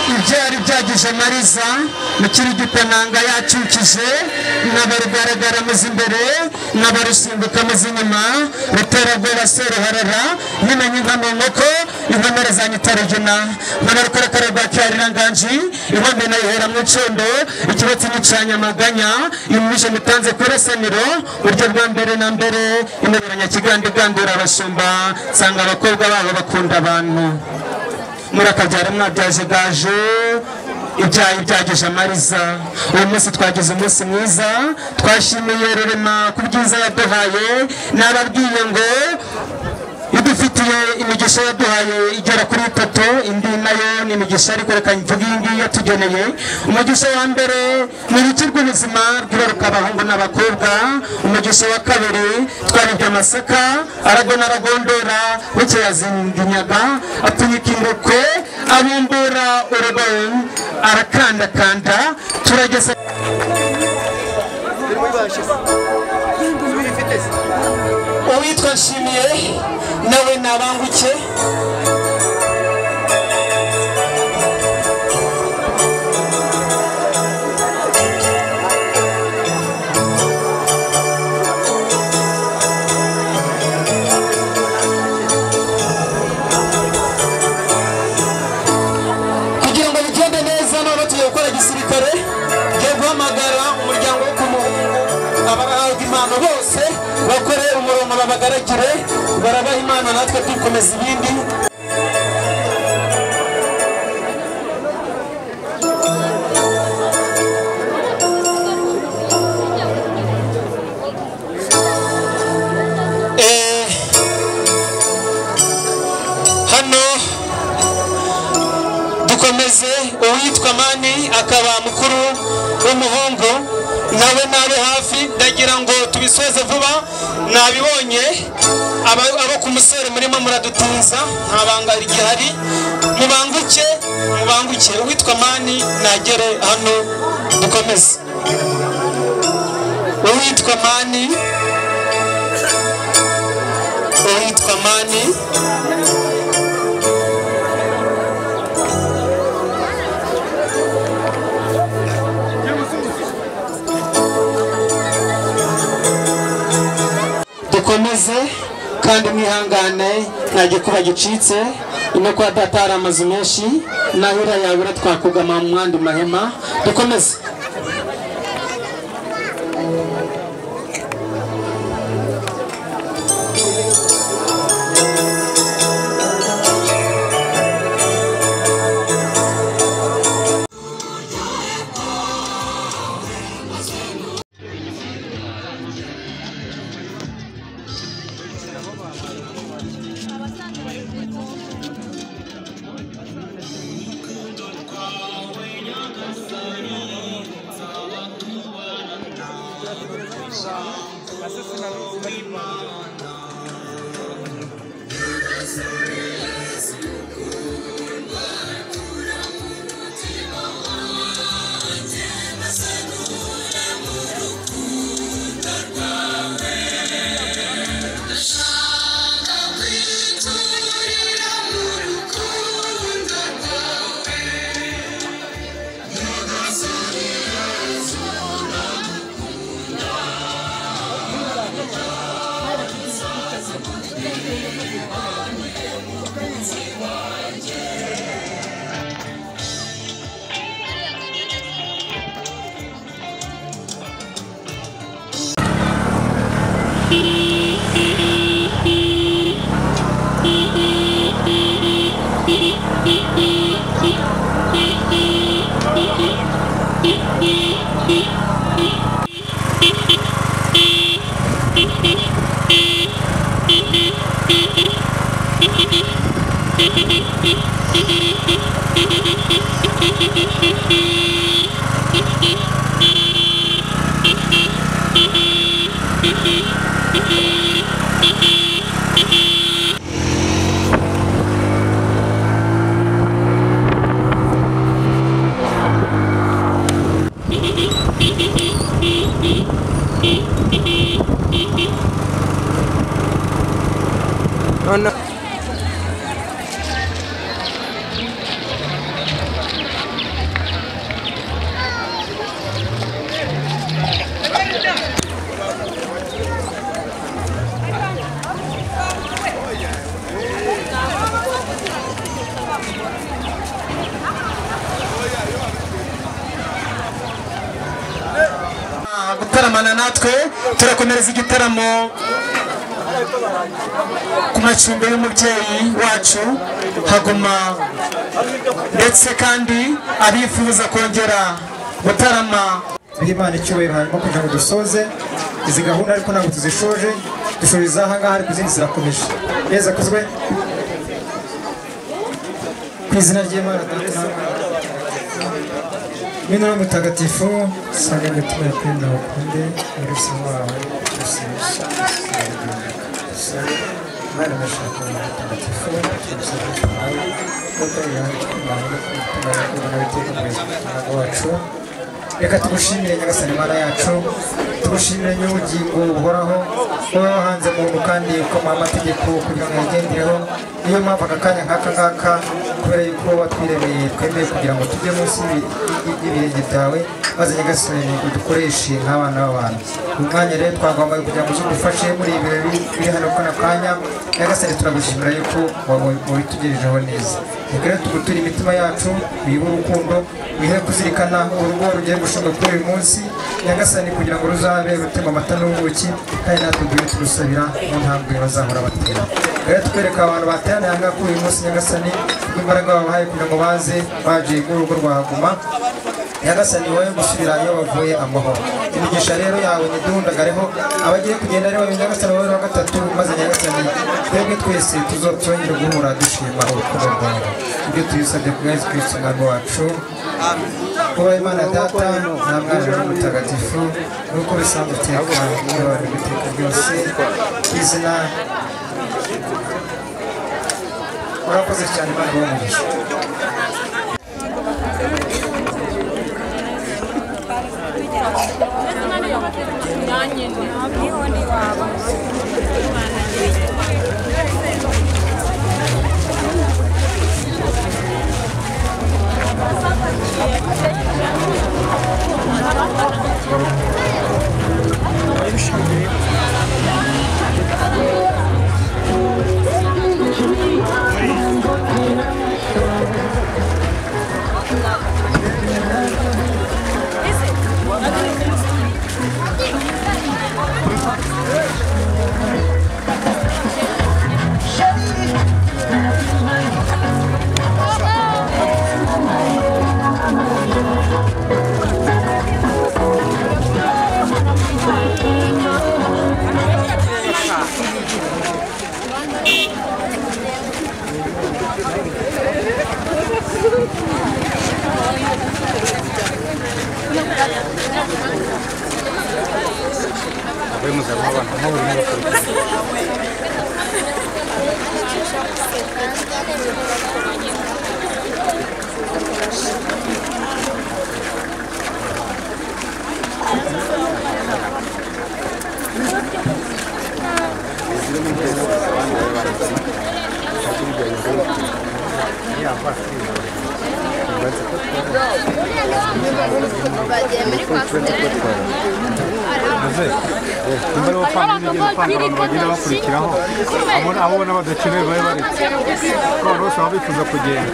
Ibyari byagije Mariza mu gitananga yacukije n'abarugaragara muzi imbere n'abarusimbuka muzi inyuma ruterabwoba seruharara nimenye inka mu nkoko inkomere za Nyitarugina nk'abarukarakara rwa Cyariranganji ihombe nayihera mu icondo ikibatsi n'icanyamaganya imwishe mutanze kurasaniro buryo bwa mbere na mbere imeberanya kiganda igandura abashumba nsanga abakobwa babo bakunda abantu murakabyara mwabyaje gaje ibyayi byageje Mariza. Uyu munsi twagize umunsi mwiza, twashimiye Rurema ku byiza yaduhaye. Nababwiye ngo idufitiye imigisha yaduhaye igera kuri 3, indi nayo ni imigisha ariko reka mvuge iyi ngiyi yatugeneye. Umugisha wa mbere ni uruti rw'ubuzima rwibaruka abahungu n'abakobwa. Umugisha wa kabiri twaribye amasaka aragona aragondora bukeye azinginyaga apfunyika ingokwe abumbura urugo arakandakanda turageze. Uwitwa Nshimiye nawe nabanguke. Kugira ngo bigende neza none tugiye gukora gisirikare, tugiye guhamagara umuryango wo ku muhungu abahabwa impano bose bakore umurongo babagaragire, barabaha impano natwe tukomeza ibindi. Hano dukomeze. Uwitwa Mani akaba mukuru w'umuhungu nawe nabe hafi, ndagira ngo tubisoze vuba. Nabibonye abo ku musore murimo muradutinza, nta banga rigihari, mubanguke mubanguke. Uwitwa Mani nagere hano dukomeze. Uwitwa Mani, uwitwa Mani. Dukomeze kandi mwihangane, nta gikuba gicitse. Ino kwa data hari amazu menshi, nahira yabura twakugama mu mwandi mahema. Dukomeze. Beep, beep, beep. gutaramana natwe. Turakomereza igitaramo ku macumbi y'umubyeyi wacu Haguma, ndetse kandi abifuza kongera gutarama Imana icyubahiro. Hanyuma kugira ngo dusoze izi gahunda, ariko ntabwo tuzishoje, dushoriza aha ngaha ariko izindi zirakomeje. Neza kuzwe ku izina ry'Imana Data na Mutagatifu, sanga imitima yakwenda bakunde muri wawe Imana ndashaka Mutagatifu wacu. Reka tugushimire Nyagasani Mana yacu, tugushimire ny'ubugingo buhoraho wowe wahanze muntu kandi ukamuha amategeko kugira ngo yagendereho. Niyo mpamvu aka kanya nk'aka ngaka, kubera yuko watwiremeye, twemeye kugira ngo tujye munsi y'ibirenge byawe, maze Nyagasani udukoreshe nk'abana b'abantu. Uyu mwanya rero twagombaga kugira ngo uzudufashe muri ibi birori biri hano kano kanya. Nyagasani turagushimira yuko wabitugejejeho neza. Reka rero tuguture imitima yacu, uyihe urukundo, wihe kuzirikana urugo rugiye gushinga kuri uyu munsi Nyagasani, kugira ngo ruzabe rutema amata n'ubuki, kandi natwe duhe turusabira mu ntambwe bazahora batera. Rero tukwereka abantu bateraniye aha ngaha kuri uyu munsi Nyagasani, imbaraga babahaye kugira ngo baze baje mu rugo rwa Haguma. Nyagasani wowe gusubira iyo bavuye amahoro. Imigisha rero yawe nidundagareho abagiye kugenda rero Nyagasani wowe wa gatatu, maze Nyagasani twebwe twese tuzongera guhura dushima urukundo rwawe. Ibyo tuyisabye ku Yesu Kristo Umwami wacu. Kuba Imana Data na Mwana Mutagatifu, nuko bisanzwe iteka n'abantu iteka ryose, izina. Murakoze cyane, Imana ibahe umugisha. Abo badakenewe bari baretse, kuko abantu bose baba bifuza kugenda.